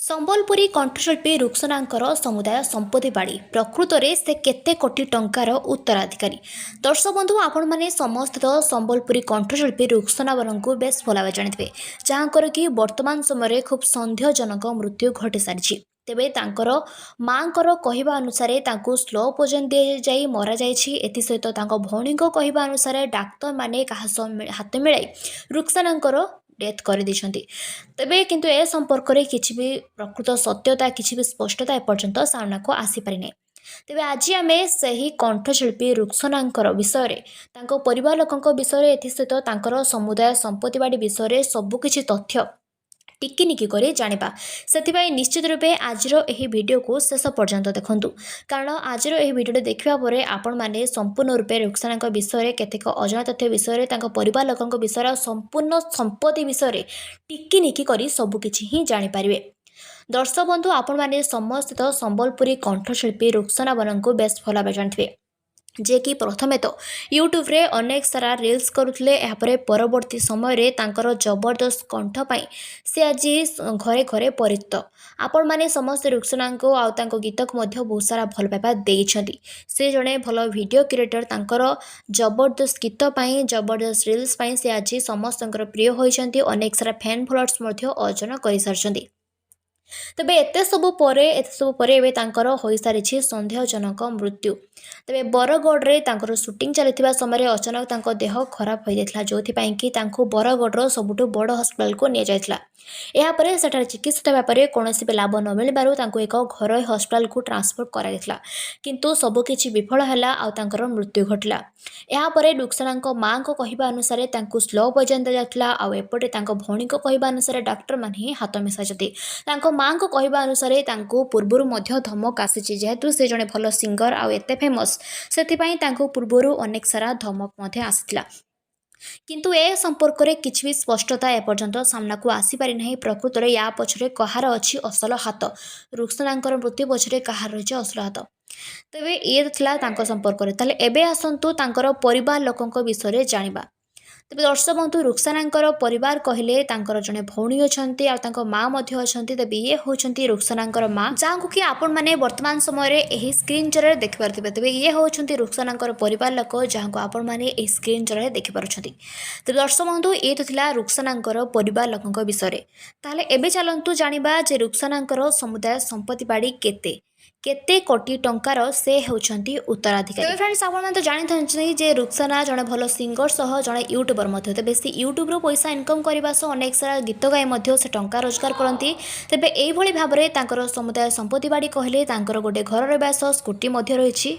ସମ୍ବଲପୁରୀ କଣ୍ଠଶିଳ୍ପୀ ରୁକ୍ସନାଙ୍କର ସମୁଦାୟ ସମ୍ପତ୍ତି ବାଡ଼ି, ପ୍ରକୃତରେ ସେ କେତେ କୋଟି ଟଙ୍କାର ଉତ୍ତରାଧିକାରୀ? ଦର୍ଶକ ବନ୍ଧୁ, ଆପଣମାନେ ସମସ୍ତେ ତ ସମ୍ବଲପୁରୀ କଣ୍ଠଶିଳ୍ପୀ ରୁକ୍ସନା ବରଙ୍କୁ ବେଶ ଭଲ ଭାବେ ଜାଣିଥିବେ, ଯାହାଙ୍କର କି ବର୍ତ୍ତମାନ ସମୟରେ ଖୁବ୍ ସନ୍ଦେହଜନକ ମୃତ୍ୟୁ ଘଟିସାରିଛି। ତେବେ ତାଙ୍କର ମାଆଙ୍କର କହିବା ଅନୁସାରେ ତାଙ୍କୁ ସ୍ଲୋ ପୋଜନ୍ ଦିଆଯାଇ ମରାଯାଇଛି। ଏଥିସହିତ ତାଙ୍କ ଭଉଣୀଙ୍କ କହିବା ଅନୁସାରେ ଡାକ୍ତରମାନେ କାହା ସହ ହାତ ମିଳାଇ ରୁକ୍ସାନାଙ୍କର ଡେଥ୍ କରିଦେଇଛନ୍ତି। ତେବେ କିନ୍ତୁ ଏ ସମ୍ପର୍କରେ କିଛି ବି ପ୍ରକୃତ ସତ୍ୟତା, କିଛି ବି ସ୍ପଷ୍ଟତା ଏପର୍ଯ୍ୟନ୍ତ ସାମ୍ନାକୁ ଆସିପାରିନାହିଁ। ତେବେ ଆଜି ଆମେ ସେହି କଣ୍ଠଶିଳ୍ପୀ ରୁକ୍ସନାଙ୍କର ବିଷୟରେ, ତାଙ୍କ ପରିବାର ଲୋକଙ୍କ ବିଷୟରେ, ଏଥିସହିତ ତାଙ୍କର ସମୁଦାୟ ସମ୍ପତ୍ତି ବାଡ଼ି ବିଷୟରେ ସବୁକିଛି ତଥ୍ୟ ଟିକିନିକି କରି ଜାଣିବା। ସେଥିପାଇଁ ନିଶ୍ଚିତ ରୂପେ ଆଜିର ଏହି ଭିଡ଼ିଓକୁ ଶେଷ ପର୍ଯ୍ୟନ୍ତ ଦେଖନ୍ତୁ, କାରଣ ଆଜିର ଏହି ଭିଡ଼ିଓଟି ଦେଖିବା ପରେ ଆପଣମାନେ ସମ୍ପୂର୍ଣ୍ଣ ରୂପେ ରୁକ୍ସାନାଙ୍କ ବିଷୟରେ କେତେକ ଅଜଣା ତଥ୍ୟ ବିଷୟରେ, ତାଙ୍କ ପରିବାର ଲୋକଙ୍କ ବିଷୟରେ ଆଉ ସମ୍ପୂର୍ଣ୍ଣ ସମ୍ପତ୍ତି ବିଷୟରେ ଟିକିନିକି କରି ସବୁକିଛି ହିଁ ଜାଣିପାରିବେ। ଦର୍ଶକ ବନ୍ଧୁ, ଆପଣମାନେ ସମସ୍ତେ ତ ସମ୍ବଲପୁରୀ କଣ୍ଠଶିଳ୍ପୀ ରୁକ୍ସନା ବନଙ୍କୁ ବେଶ ଭଲ ଭାବେ ଜାଣିଥିବେ, ଯିଏକି ପ୍ରଥମେ ତ ୟୁଟ୍ୟୁବରେ ଅନେକ ସାରା ରିଲ୍ସ କରୁଥିଲେ। ଏହାପରେ ପରବର୍ତ୍ତୀ ସମୟରେ ତାଙ୍କର ଜବରଦସ୍ତ କଣ୍ଠ ପାଇଁ ସେ ଆଜି ଘରେ ଘରେ ପରିଚିତ। ଆପଣମାନେ ସମସ୍ତେ ରୁକ୍ସନାଙ୍କୁ ଆଉ ତାଙ୍କ ଗୀତକୁ ମଧ୍ୟ ବହୁତ ସାରା ଭଲ ପାଇବା ଦେଇଛନ୍ତି। ସେ ଜଣେ ଭଲ ଭିଡ଼ିଓ କ୍ରିଏଟର୍। ତାଙ୍କର ଜବରଦସ୍ତ ଗୀତ ପାଇଁ, ଜବରଦସ୍ତ ରିଲ୍ସ ପାଇଁ ସେ ଆଜି ସମସ୍ତଙ୍କର ପ୍ରିୟ ହୋଇଛନ୍ତି। ଅନେକ ସାରା ଫ୍ୟାନ୍ ଫଲୋଅର୍ସ ମଧ୍ୟ ଅର୍ଜନ କରିସାରିଛନ୍ତି। ତେବେ ଏତେ ସବୁ ପରେ ଏବେ ତାଙ୍କର ହୋଇସାରିଛି ସନ୍ଦେହଜନକ ମୃତ୍ୟୁ। ତେବେ ବରଗଡ଼ରେ ତାଙ୍କର ସୁଟିଂ ଚାଲିଥିବା ସମୟରେ ଅଚାନକ ତାଙ୍କ ଦେହ ଖରାପ ହୋଇଯାଇଥିଲା, ଯେଉଁଥିପାଇଁ କି ତାଙ୍କୁ ବରଗଡ଼ର ସବୁଠୁ ବଡ଼ ହସ୍ପିଟାଲକୁ ନିଆଯାଇଥିଲା। ଏହାପରେ ସେଠାରେ ଚିକିତ୍ସିତ ହେବା ପରେ କୌଣସି ବି ଲାଭ ନ ମିଳିବାରୁ ତାଙ୍କୁ ଏକ ଘରୋଇ ହସ୍ପିଟାଲକୁ ଟ୍ରାନ୍ସଫର କରାଯାଇଥିଲା। କିନ୍ତୁ ସବୁକିଛି ବିଫଳ ହେଲା ଆଉ ତାଙ୍କର ମୃତ୍ୟୁ ଘଟିଲା। ଏହାପରେ ରୁକ୍ସାନାଙ୍କ ମାଆଙ୍କ କହିବା ଅନୁସାରେ ତାଙ୍କୁ ସ୍ଲୋ ପଏଜନ୍ ଦିଆଯାଉଥିଲା, ଆଉ ଏପଟେ ତାଙ୍କ ଭଉଣୀଙ୍କ କହିବା ଅନୁସାରେ ଡାକ୍ତରମାନେ ହିଁ ହାତ ମିଶାଇଛନ୍ତି। ତାଙ୍କ ମାଆଙ୍କ କହିବା ଅନୁସାରେ ତାଙ୍କୁ ପୂର୍ବରୁ ମଧ୍ୟ ଧମକ ଆସିଛି। ଯେହେତୁ ସେ ଜଣେ ଭଲ ସିଙ୍ଗର ଆଉ ଏତେ ଫେମସ୍, ସେଥିପାଇଁ ତାଙ୍କୁ ପୂର୍ବରୁ ଅନେକ ସାରା ଧମକ ମଧ୍ୟ ଆସିଥିଲା। କିନ୍ତୁ ଏ ସମ୍ପର୍କରେ କିଛି ବି ସ୍ପଷ୍ଟତା ଏପର୍ଯ୍ୟନ୍ତ ସାମ୍ନାକୁ ଆସିପାରି ନାହିଁ। ପ୍ରକୃତରେ ୟା ପଛରେ କାହାର ଅଛି ଅସଲ ହାତ? ରୁକ୍ସନାଙ୍କର ମୃତ୍ୟୁ ପଛରେ କାହାର ରହିଛି ଅସଲ ହାତ? ତେବେ ଇଏ ତ ଥିଲା ତାଙ୍କ ସମ୍ପର୍କରେ। ତାହେଲେ ଏବେ ଆସନ୍ତୁ ତାଙ୍କର ପରିବାର ଲୋକଙ୍କ ବିଷୟରେ ଜାଣିବା। ତେବେ ଦର୍ଶକ ବନ୍ଧୁ, ରୁକ୍ସାନାଙ୍କର ପରିବାର କହିଲେ ତାଙ୍କର ଜଣେ ଭଉଣୀ ଅଛନ୍ତି ଆଉ ତାଙ୍କ ମା ମଧ୍ୟ ଅଛନ୍ତି। ତେବେ ଇଏ ହେଉଛନ୍ତି ରୁକ୍ସାନାଙ୍କର ମା, ଯାହାଙ୍କୁ କି ଆପଣମାନେ ବର୍ତ୍ତମାନ ସମୟରେ ଏହି ସ୍କ୍ରିନ୍ ଜରିଆରେ ଦେଖିପାରୁଥିବେ। ତେବେ ଇଏ ହେଉଛନ୍ତି ରୁକ୍ସାନାଙ୍କର ପରିବାର ଲୋକ, ଯାହାଙ୍କୁ ଆପଣମାନେ ଏହି ସ୍କ୍ରିନ୍ ଜରିଆରେ ଦେଖିପାରୁଛନ୍ତି। ତେବେ ଦର୍ଶକ ବନ୍ଧୁ, ଇଏ ତ ଥିଲା ରୁକ୍ସାନାଙ୍କର ପରିବାର ଲୋକଙ୍କ ବିଷୟରେ। ତାହେଲେ ଏବେ ଚାଲନ୍ତୁ ଜାଣିବା ଯେ ରୁକ୍ସାନାଙ୍କର ସମୁଦାୟ ସମ୍ପତ୍ତି ବାଡ଼ି କେତେ, କେତେ କୋଟି ଟଙ୍କାର ସେ ହେଉଛନ୍ତି ଉତ୍ତରାଧିକାରୀ। ତେବେ ଫ୍ରେଣ୍ଡସ୍, ଆପଣମାନେ ତ ଜାଣିଥାନ୍ତି ଯେ ରୁକ୍ସାନା ଜଣେ ଭଲ ସିଙ୍ଗର ସହ ଜଣେ ୟୁଟ୍ୟୁବର ମଧ୍ୟ। ତେବେ ସେ ୟୁଟ୍ୟୁବରୁ ପଇସା ଇନକମ୍ କରିବା ସହ ଅନେକ ସାରା ଗୀତ ଗାଇ ମଧ୍ୟ ସେ ଟଙ୍କା ରୋଜଗାର କରନ୍ତି। ତେବେ ଏଇଭଳି ଭାବରେ ତାଙ୍କର ସମୁଦାୟ ସମ୍ପତ୍ତି ବାଡ଼ି କହିଲେ ତାଙ୍କର ଗୋଟେ ଘର ରହିବା ସହ ସ୍କୁଟି ମଧ୍ୟ ରହିଛି।